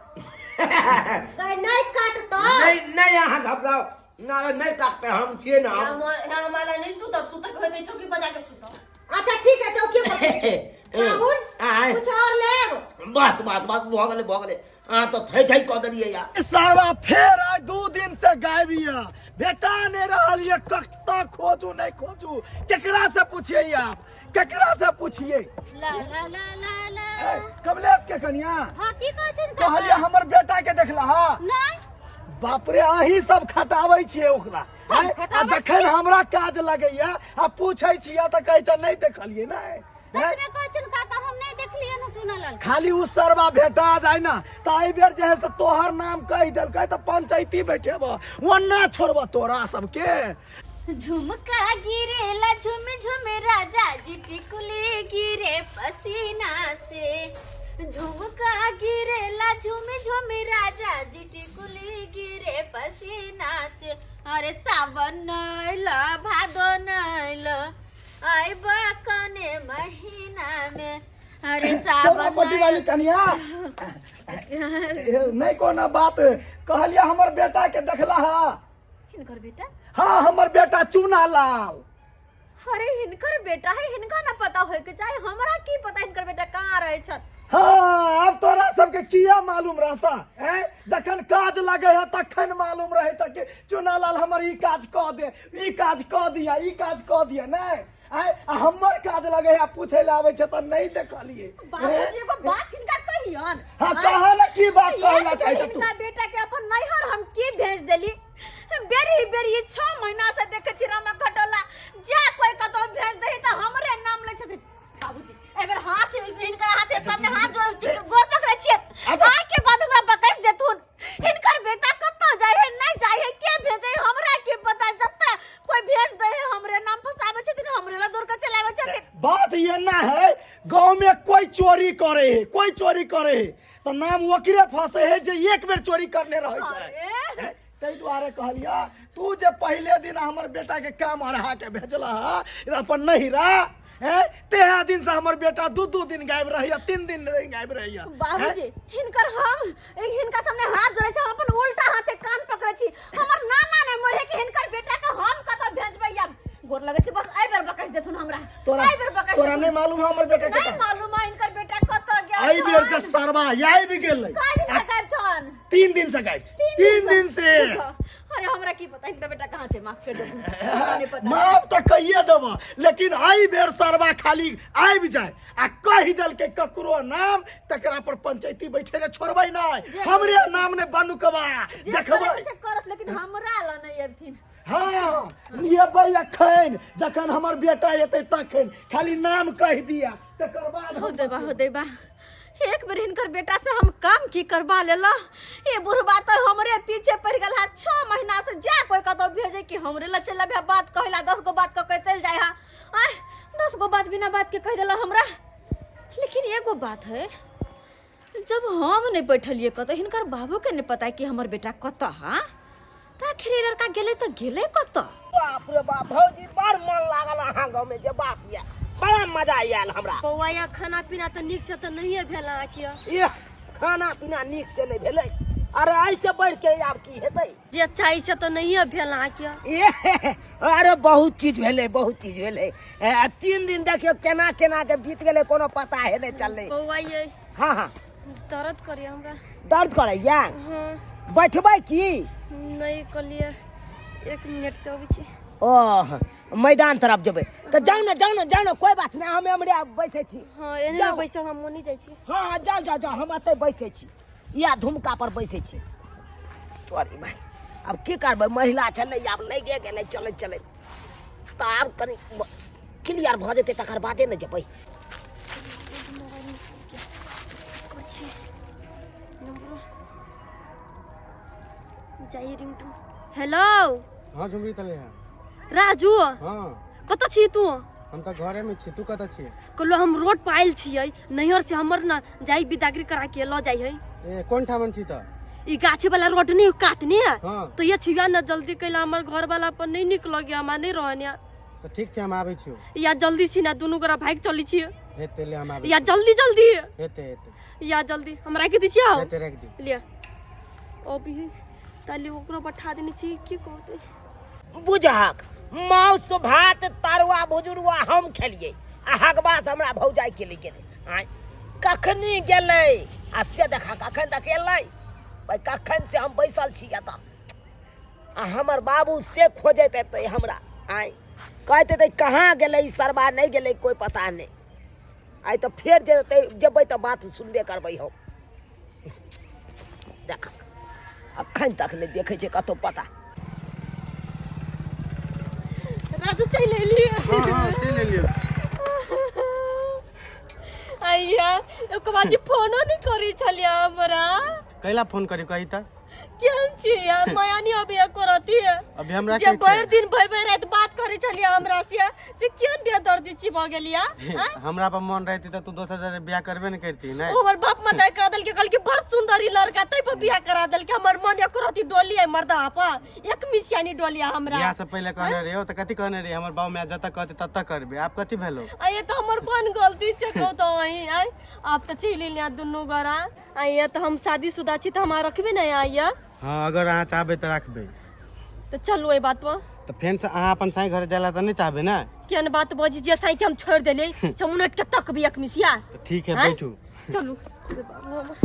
गै नहीं काटतो। नहीं नहीं अहाँ घबराओ ना, नहीं काटते हम छियै ना। हम हमरा नहीं सुतब, सुतक होतै चौकी पर जाके सुतब। अच्छा ठीक है चौकी पर। पाहुन आँय? कुछ और लेब? बस बस बस भऽ गेलै भऽ गेलै, अहाँ तऽ थै थै कऽ देलियै यार। सारवा फेर आइ 2 दिन से गायब यऽ, भेटा नहि रहल यऽ, कतऽ खोजू नहि खोजू, केकरा से पूछिए आप, केकरा से पूछिए? ला ला ला ला ला। ए, कमलेश के कनिया। हाँ की कहै छियनि काका? कहलियै हमर बेटा के देखला? हा नहि। बाप रे, अहीं सब खटाबै छियै ओकरा। आँय? आ जखन हमरा काज लगैया आ पूछै छियै तऽ कहै छै नहि देखलियै नहि। सच में कहै छियनि काका, हम नहि देखलियै ने चुना लाल। खाली उ सरवा भेटा जाय ना तऽ एहि बेर जे है से तोहर नाम कहि देलकै तऽ पंचायती बैठेब, ओना छोड़ब तोरा सबके। झुमका गिरेला झुम झुम राजा जी, टिकुली गिरे पसीना से। झुमका गिरेला झुम झुम राजा जी, टिकुली गिरे पसीना से। अरे सावन नैल भादो नैल, अइबा कने महीना में। अरे चौरा सावन पट्टी वाली कनिया, नहीं कोनो बात, कहलिया हमर बेटा के देखला हा? हिनकर बेटा? हाँ हमर बेटा चूना लाल। अरे हिनकर बेटा है, हिनका ना पता होय के चाही, हमरा की पता हिनकर बेटा कहाँ रहे छन। हाँ अब तोरा सबके किया मालूम रहता हैं? जखन काज लगे है तखन मालूम रहे छ कि चूना लाल हमर ई काज कऽ दे, ई काज कऽ दिया, ई काज कऽ दिया। नहीं आय, आ हमर काज लगे है पूछे ले आबै छै तऽ नहीं देखलिए। बाबूजी एगो बात हिनका कहियन। हाँ कहा ना, की बात कहला चाहे छ तू? हिनका बेटा के अपन नैहर हम की भेज देली? बेरी बेरी 6 महीना से देखे छी रामा खटोला जा कोई कतौ भेज दही तऽ हमरे नाम लै छथिन। बाबूजी एहि बेर हाथ हिनकर हाथे सामने हाथ जोड़ छी, गोर पकड़ै छियै, आइ के बाद हमरा बकैस देथुन। हिनकर बेटा कतौ जाइ है नहीं जाइ है, के भेजै हमरा के पता, जतऽ कोई भेज दे है हमरे नाम फसाबै छथिन, हमरे ला दौड़ के चलाबै छथिन। बात ये ना है, गांव में कोई चोरी चोरी करे है, कोई चोरी करे है तऽ नाम ओकरे फंसे है जे एक बेर चोरी करने रहै छै। ताहि दुआरे कहलिया, तू जे पहिले दिन हमर बेटा के काम अढ़ा के भेजला हा अपन नहिरा हैं, तेरह दिन से हमर बेटा दू दू दिन गायब रहैया, 3 दिन गायब रहैया। बाबूजी, हिनकर हम हिनका सामने हाथ जोड़ै छी, हम अपन उल्टा हाथे कान पकड़ै छी, हमर नाना ने मरे कि हिनकर बेटा के हम कतऽ भेजबै। आब गोर लगै छी, बस एहि बेर बकस देथुन हमरा। तोरा एहि बेर बकस तोरा देथुन। नहीं मालूम है हमर बेटा के? नहीं मालूम है हिनकर बेटा कतऽ गेल। एहि बेर जे सरवा आबि गेलै। कय दिन से गायब छन? 3 दिन से गायब छै, 3 दिन से। अरे हमरा की पता हिनकर बेटा कहाँ छै, माफ कर देथुन, हमरा नहीं पता। माफ तऽ कहिए देब, लेकिन एहि बेर सरवा खाली आबि जाय आ कहि देलकै ककरो नाम, तकरा पर पंचायती बैठे ने छोड़बै नहि। जे हमरे नाम ने बनुकबा जे देखबै। करैके छै करत, लेकिन हमरा लऽ नहि अबथिन। हाँ, एबै अखन, जखन हमर बेटा एतै तखन खाली नाम कहि दिया, तकर बाद हो देबा, हो देबा, एक बेर हिनकर बेटा से हम काम की करबा लेला। ये बुढ़बा तो हमरे पीछे पड़ गेल हा 6 महीना से। जा कोई कतौ भेजे कि हमरे ला चल अभी बात कहिला, 10 गो बात कह के चल जाए हा। आय, 10 गो बात बिना बात के कह देला हमरा। लेकिन एगो बात है, जब हम नहीं बैठलिए कतौ, हिनकर बाबू के नहीं पता कि हमर बेटा कतऽ हा, तऽ आखिर ई लड़का गेलै तऽ गेलै कतऽ? बाप रे बाप, भौजी, बड़ मन लागल अहाँ गाँव में जे बात यऽ, बड़ा मजा आयल हमरा। बौआ, यहाँ खाना पीना तऽ नीक से तऽ नहिए भेल अहाँके? एह, खाना पीना नीक से नहि भेलै, अरे ऐसे बढ़ि के आब की हेतै? जे चाही से तऽ नहिए भेल अहाँके? एह, अरे बहुत चीज भेलै, बहुत चीज भेलै। 3 दिन देखियौ केना केना के बीत गेलै, कोनो पता हे नहि चललै। बौआ ये। हाँ हाँ। दर्द करिए हमरा। दर्द करैया? हाँ। बैठबै की? नहीं, कहलिए 1 मिनट से अबै छी। ओह, मैदान तरफ जेबै तऽ जाउ ने, जाउ ने, जाउ ने, कोई बात नहि, हम एमरे बैसै छी। हाँ, एने जाउ। बैसब, हम ओनी जाइ छी। हाँ हाँ, जाउ जाउ जाउ, हम एतै बैसै छी, या धुमका पर बैसै छी। तोरी भाई, आब की करबै, महिला छलै, आब लगे गेलै चलैत चलैत, तऽ आब कनि क्लियर भऽ जेतै तकर बादे ने जेबै। जाइए रिंगटू। हेलो। हाँ झुमरी तले है। राजू। हाँ। कतऽ छी तू? हम तऽ घरे में छी, तू कतऽ छी? कहलो हम रोड पर आयल छियै नैहर से, हमर ना जाई बिदागरी करा के लऽ जाइ है। ए, कोन ठामन छी तऽ? ई गाछी वाला रोड नहीं कात नहीं है? हाँ। तो ये छिया ना जल्दी, कैला हमर घर वाला पर नहीं निक लगे, हमरा नहीं रहने। तऽ ठीक छै, हम आबै छियौ। या जल्दी छी ना, दुनू गोरा भागि चलै छियै। हेतै, ले हम आबै। या जल्दी जल्दी। हेतै हेतै। या जल्दी, हम राखि दै छियै। हेतै, राखि दी। लिअ, अभी ताली ओकरो पठा देने छी, की कहतै? बुझहक, मांस भात तरुआ भुजुरुआ हम खेलिए आ हगबास हमरा भौजाई के लिए गेलै। आँय, कखनी गेलै आ से देखा कखन तक एलै भाई, कखन से हम बैसल छी एतऽ आ हमर बाबू से खोजैत एतै हमरा। आँय, कहैत हेतै कहाँ गेलै ई सरबा, नहि गेलै कोइ पता नहि। आइ तऽ फेर जेतै, जेबै तऽ बात सुनबे करबै हम। देख, अखन तक नहि देखै छै कतौ पता। राजू, चलि एलियै? हाँ हाँ, चलि एलियै। अइया एको बाजी फोनो नहि करै छलियै हमरा। कैला फोन करी, कही तऽ? केहन छी यार, माया नहीं अभी एको रती है? अभी हमरा जे के छै? भरि दिन भरि भरि राति बात करै छलियै हमरा से, से केहन बेदर्दी छी भऽ गेलियै आँय? हमरा पर मन रहती तऽ तू दोसर जगह बियाह करबे ने करती ने। ओ हमर बाप माता करा देलकै, कहलकै बड़ सुंदर ई लड़का, तै पर बियाह करा देलकै। हमर मन एको रती डोली है मर्दा पर एक मिसियानी डोलिया हमरा। बियाह से पहिले कहने रहियो तऽ कथी कहने रही? हमर बाप माय जतऽ कहते ततऽ करबे। आब कथी भेलो? आ ये तो हमर कोन गलती से कहू तो वही आय। आब तऽ चलि एलियै दुनू गोरा। आइया तऽ हम शादीशुदा छी तऽ हमरा रखबे ने आइया? हाँ, अगर अहाँ चाहबै तऽ राखबै। तऽ चलू एहि बात पर। तऽ फेर से अहाँ अपन साई घर जाय ला तऽ नहि चाहबै ने? केहन बात बजी, जे साई के हम छोड़ि देलियै से उनट के तकबी एक मिसिया? तऽ ठीक है। आँय? बैठू। चलू। अरे बाबू हमर।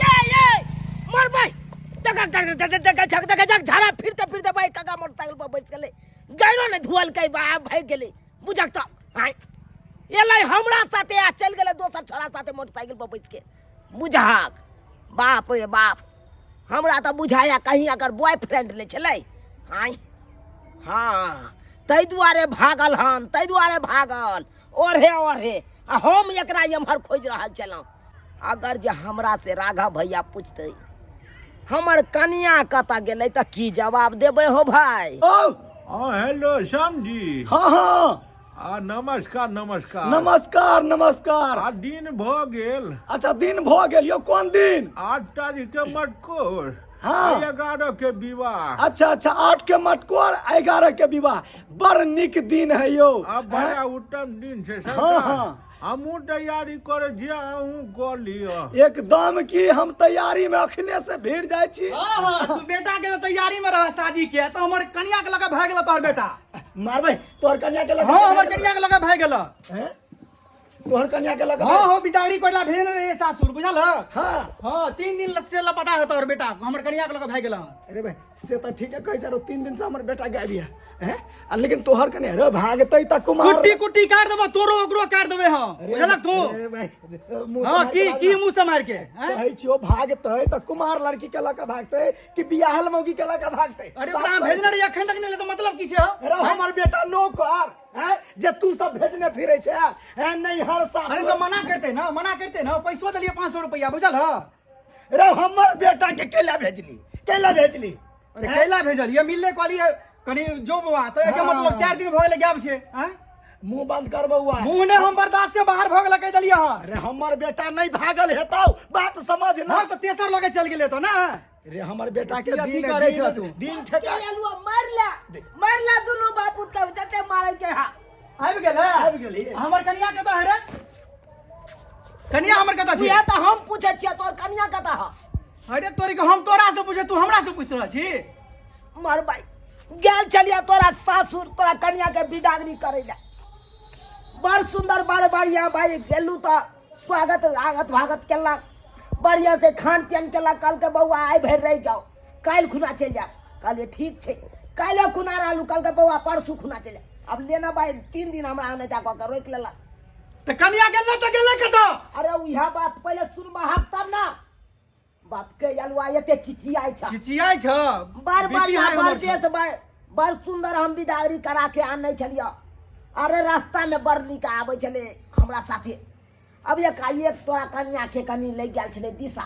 ये ये मरबै, देख देख देख देख देख देख देख, झाड़ा फिरते फिरते भाई काका मोटरसाइकिल पर बैठ गेलै, गैरो ने धुअलकै, बा भागि गेलै। बुझक तऽ आँय, एलै हमरा साथे आ चलि गेलै दोसर छोड़ा साथे मोटरसाइकिल पर बैस के। बुझहक, बाप रे बाप, हमरा तऽ बुझाया कहीं अगर बॉयफ्रेंड नहि छलै। आँय, हाँ, ताहि दुआरे भागल हन, ताहि दुआरे भागल ओढ़े ओढ़े, आ हम एकरा एम्हर खोजि रहल छलहुँ। अगर जे हमरा से राघव भैया पूछतै हमर कनिया कतऽ गेलै तऽ की जवाब देबै हो भाई? औ। हाँ, हेलो श्याम जी। हाँ हाँ। आ नमस्कार नमस्कार नमस्कार नमस्कार आ दिन भऽ गेल अच्छा दिन भऽ गेल यौ कोन दिन 8 तारीख के मटकोर हाँ। 11 के विवाह अच्छा अच्छा 8 के मटकोर 11 के विवाह बड़ नीक दिन है यौ आ बड़ा उत्तम दिन छै हाँ, सरकार हाँ। हमहूँ तैयारी करै छी अहूँ कऽ लिअ एकदम की हम तैयारी में अखने से भीड़ जाइ छी हाँ हाँ तू बेटा के तो तैयारी में रह शादी के तो हमर कनिया के लगा भाग गेल तोहर बेटा मारबै तोहर कन्या के लगा हाँ हमर कनिया के लगा भाग गेल हैं? तोहर कन्या के लगा हाँ हो बिदागरी कोइला भेजने रहिए सासुर बुझल ह हाँ हाँ 3 दिन से लापता है तोहर बेटा हमर कनिया के लगा भाग गेल अरे भाई से तऽ ठीके कहै छै 3 दिन से हमर बेटा गायब है हैं आ लेकिन तोहर कन्या रे भागतै तऽ कुमार कुट्टी कुट्टी काट देबो तोरो ओकरो काट देबे हम बुझलक तू अरे भाई मुँह हाँ सम्हारि की के की मुंह से मार के हैं? कहै छियौ भागतै तऽ कुमार लड़की के लऽ कऽ भागतै कि बियाहल मौगी के लऽ कऽ भागतै अरे ओकरा हम भेजने रहिए अखन तक नहीं ले तो मतलब की छै हो? अरे हमर बेटा नौकर हैं जे तू सब भेजने फिरै छै हैं नैहर सासुर अरे तो मना करते ना मना करते ना पैसो देलिए 500 रुपया बुझल ह रे हमर बेटा के केला भेजली केला भेजली अरे कैला भेजल ये मिलले कहलिए कनी जो बौआ तो एके मतलब 4 दिन भ गेलै गायब छै हैं मुंह बंद कर बौआ मुंह ने हम बर्दाश्त से बाहर भ गेलै कहि देलिए हन अरे हमर बेटा नहीं भागल हेतौ बात समझ ना हाँ तो तेसर लगे चल गेलै तो ना रे हमर बेटा के अथी दिन करै छह दिन तू। दिन ठेका अलुआ मारला मारला दुनू बापूत के जते मारे के हा आबि गेलै आबि गेलै। हमर कनिया कतऽ है रे कनिया हमर कतऽ छै उहे तऽ हम पूछै छियै तोहर कनिया कतऽ ह अरे तोरी के हम तोरा से पूछे तू हमरा से पूछ रहल छी मर भाई गेल छलियै तोरा सासुर तोरा कनिया के बिदागरी करै लए बड़ सुंदर बड़ बढ़िया भाई गेलू तऽ स्वागत आगत भागत केलक बढ़िया से खान पियन केलक कहलकै बौआ आइ भरि रहि जाओ काल्हि खुना चलि जायब कहलियै ठीक छै काल्हि खुना रहलू कहलकै बौआ परसू खुना चलि जायब अब लेना भाई 3 दिन हमरा आने जा कऽ के रोकि लेलक तऽ कनिया गेलै तऽ गेलै कतऽ अरे उएह बात पहिले सुनबहक तब ना बाप के अलुआ एते चिचियाइ छ चिचियाइ छ बड़ बेटी बढ़िया है बड़ हमर छ। बेस बड़ बड़ सुंदर हम बिदागरी करा के आनै छलियै अरे रास्ता में बड़ नीक आबै छलै हमरा साथे अब एकाएक तोरा कनिया के कनि लागि गेल छलै दिशा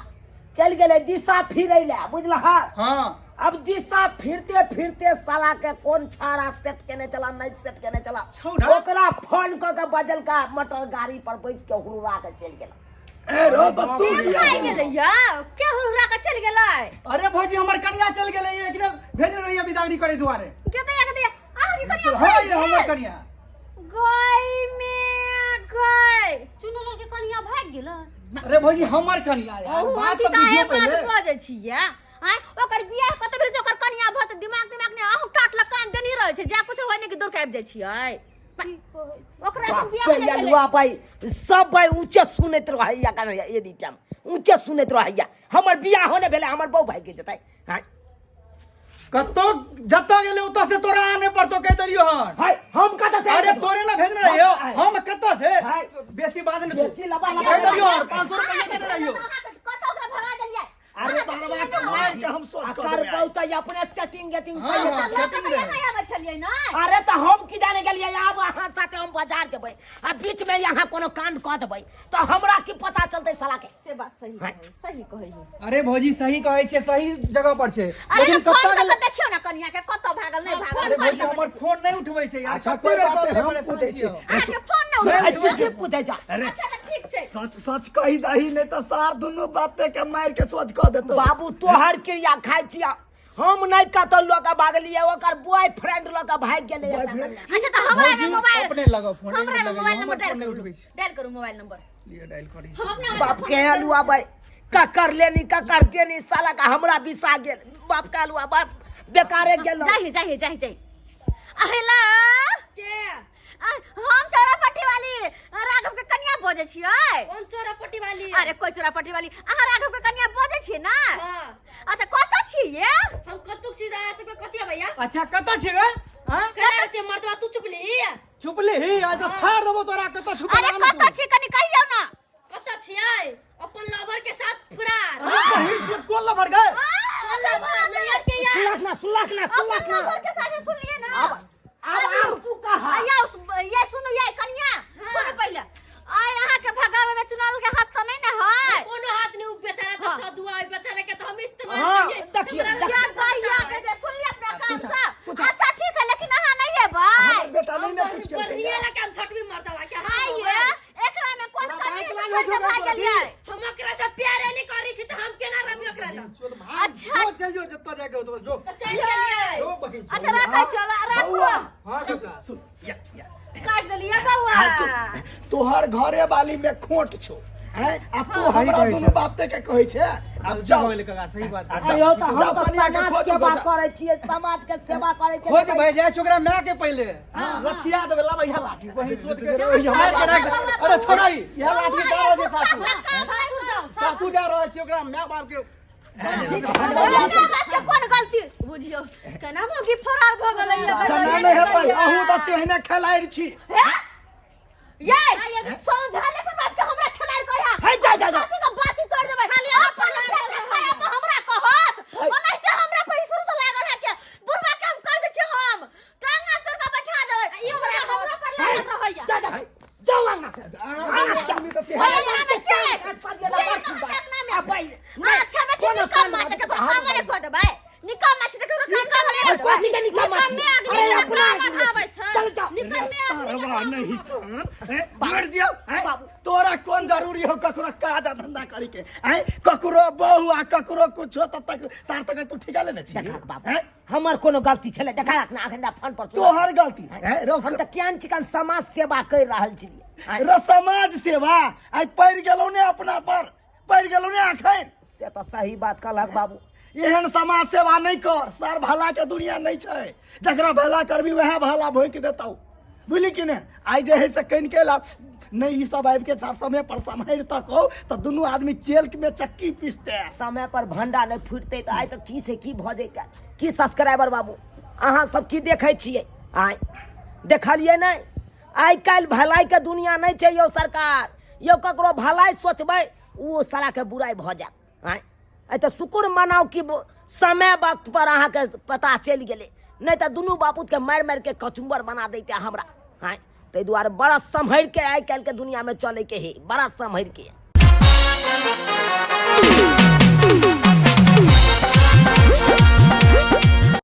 चलि गेलै दिशा फिरै लए बुझलह हाँ अब दिशा फिरते फिरते साला के कोन छाड़ा सेट केने चला नहीं सेट केने चला छौड़ा? ओकरा फोन कऽ के बजलका मोटर गाड़ी पर बैस के हुरुरा के चलि गेल ए रो तो तू किया भागि गेलै यौ के हुरा के चलि गेलै अरे भौजी हमर कनिया चल गेलै एकरे भेजने रहिए बिदागरी करे दुआरे के दैया के दैया अहाँके कनिया हाँ ये हमर कनिया गय में गय चुनूलाल के कनिया भागि गेलै अरे भौजी हमर कनिया यार अहूँ बात अथी तऽ तऽ बुझियौ अहें बात पहिले बजै छियै आँय ओकर बियाह कतऽ भेल छै ओकर कनिया भऽ तऽ दिमाग दिमाग नहि अहूँ टाट लग कान देने रहै छै जा कुछो होइ नहि कि दौड़ के आबि जाइ छियै ओकरा एखन बियाह बाप नहि भेलै अलुआ भाई सब भाई ऊँचे सुनैत रहैया कन्हैया एनी टाइम ऊँचे सुनैत रहैया हमर बियाह होने भेलै हमर बहू भागि जेतै हाँ कतौ जतऽ गेलै ओतऽ से तोरा आने पड़तो कहि देलियौ हन हाय हम कतऽ से अरे तोरे ना भेजने रहियो हम कतऽ से हाय। बेसी बाज नहि तू। बेसी लबा लबा कहि देलियौ हन 500 रुपया देने रहियो कतऽ ओकरा भगा देलियै अरे सरवा के मार के हम सोच कर कर देबै बहु तऽ अपने सेटिंग गेटिंग हाँ, पहिले हाँ। लऽ कऽ तऽ यहाँ आबै छलियै ने अरे तऽ हम की जाने गेलियै आब अहाँ साथे हम बाजार जेबै आ बीच में यहाँ कोनो कांड कऽ देबै तऽ हमरा की पता चलतै साला के से बात सही कहै सही कहै है अरे भौजी सही कहै छै सही जगह पर छै अरे लेकिन फोन कतऽ कऽ गेलै के देखियौ ने कनिया के कतऽ भागल नहि भागल अरे भौजी हमर फोन नहि उठबै छै यार अच्छा, कते कोई बेर बात कॉल नहीं, से हम परेशान पूछै छियै। छियै। अहाँके फोन नहि अरे उठबै की पूछै जा अरे अच्छा तऽ ठीक छै सच सच कहि दही नहीं तो सार दुनू बापे के मार के सोच कऽ देतो बाबू तोहर क्रिया खाइ छिया हम नहि कतौ लऽ कऽ भागलियै ओकर बॉयफ्रेंड लऽ कऽ भागि गेलै अच्छा तऽ हमरा भौजी, मे मोबाइल अपने लगाउ फोन, हमरा एक मे मिनट मोबाइल लगाइयौ, नंबर हमर डायल फोन नहि करू उठबै छै। डायल करू मोबाइल नंबर लिअ, डायल करै छी। हम अपना बाप के हलुआ भाई ककर लेनी ककर देनी साला का हमरा बिसा गेल बाप के हलुआ बाप बेकारे गेल जाहि जाहि जाहि जाहि हेलो के हम चौरापट्टी वाली राघव के कनिया बजै छियै कोन चोरापट्टी वाली अरे कोई चौरापट्टी वाली अहाँ राघव के कनिया बजै छियै ना हाँ अच्छा कतऽ छियै हम कतुक चीज अहाँ सबके कथी भैया अच्छा कतऽ छियै गे? आँय? केना ते मर्दवा तू चुप ली चुपली ही आज तऽ फाड़ देबो तोरा कतऽ छुपल अरे कतऽ छियै कनि कहियौ ना कतऽ छियै अपन लवर के साथ फरार अरे बहिन से कोन लभर गए कोन लवर नैयर के यार सुनलक ना सुनलक ना अपन सुनलक ना लवर के साथे सुनलियै ना अब अब आब तू कहा आ या ये सुनू ये कनिया सुनू पहिले आइ अहाँके भगावे में चुनाव के हाथ तऽ नहि ने है कोनो हाथ नहीं उ बेचारा हाँ। तऽ सदुआ ओइ बेचारा के तऽ हम इस्तेमाल हाँ, करियै देखियौ, हमरा या लग भैया के जे सुनलियै अपना कान से अच्छा ठीक है लेकिन अहाँ नहीं एबै हमर बेटा नहीं ने कुछ केलकै बढ़िया लगा जाके होतो जो। तऽ चलि गेलियै। जो बहिन छौ। अच्छा राखै छियौ, राखू। बौआ। हाँ काका। सुन या या। काटि देलियै बौआ। सुन, तोहर घरे वाली में खोट छौ हैं आ तू सही हमरा कहै दुनू छै। बाप ते के कहै छै आब जाओ जाओ। गेलै काका, सही बात। आ अरे यौ, तऽ हम जाओ, तऽ कनिया के समाज खोज सेवा जाओ। करै छियै, समाज के सेवा करै छियै। खोज भाई जाइ छै ओकरा माय के पहिले लठिया देबै, लाबै इएह लाठी बहिन शोध के मारि के राखि दे। अरे छोड़ा ई, इएह लाठी जा रहल छै सासु। सासुर जाउ। सासु जा रहल छै ओकरा माय बाप के। हमरा बाप के कोन गलती बुझियौ, केना मौगी फरार भऽ गेलै? केना नहि हेबै, अहूँ तऽ तेहने खेलाड़ि छी। ये समझाले से बात के हमरा खेलाड़ कहिया हे, जा, जा, जा। छाती के बाती तोड़ देबै। खाली अपन अपन पेट के खाया पर हमरा कहत, ओनाहिते हमरा पर शुरू से लागल है के बुढ़वा के हम कह दै छियै, हम टांगा तोड़ के बैठा देबै। ई हमरा हमरा पर लागल रहैया। जा जा, जाउ अंगना से। आदमी तऽ तेहने ओए अंगना में के अच्छा बेटी, निकम मार के काम नहीं कह देबै, निकम माछ के काम कर ले। कथी के निकम्मा छी? निकम्मे आदमी अरे के अपना काम आदमी बढ़ाबै छी। छै। चल जाओ। निकम्मे आदमी के सरवा काम नहीं तो हैं? मर दियौ हैं? तोरा कोन जरूरी हो ककरो काज आ धंधा करे के हैं? ककरो बहू आ ककरो कुछो तब तक सार तक तू ठिका लेने छी। देखा बाबू, हैं? हमर कोनो गलती छलै? देखा राख ना, अखन फोन पर सुना। तोहर गलती हैं? रोक। हम तऽ केहन चिकन समाज सेवा करि रहल छी। र समाज सेवा आइ पड़ि गेलौ ने, अपना पर पड़ि गेलौ ने अखन। से तऽ सही बात कहलक बाबू। एहन समाज सेवा नहि कर सर, भला के दुनिया नहि छै, जकरा भला करबी वएह भला भोंकि देतौ, बुझली कि नहि? आइ जे है से कनि के ला नहि ई सब आबि के साथ समय पर सम्हारि तक हो तऽ दुनू आदमी चेल में चक्की पीसते। समय पर भंडा नहि फुटतै तऽ आइ तऽ की से की भऽ जैतै। की सब्सक्राइबर बाबू, अहाँ सब की देखै छियै? आइ देखलियै नहि? आइ काल्हि भलाइके दुनिया नहि छै यौ सरकार यौ, ककरो भलाइ सोचबै ओ सालाके बुराइ भऽ जायत। आँय, आइ तऽ शुक्र मनाउ कि समय वक्त पर अहाँके पता चलि गेलै, नहि तऽ दुनू बापूतके मारि मारिके कचुम्बर बना दैते हमरा। आँय, ताहि दुआरे बड़ा सम्हरिके आइ काल्हिके दुनियामे चलैके हइ, बड़ा सम्हरिके।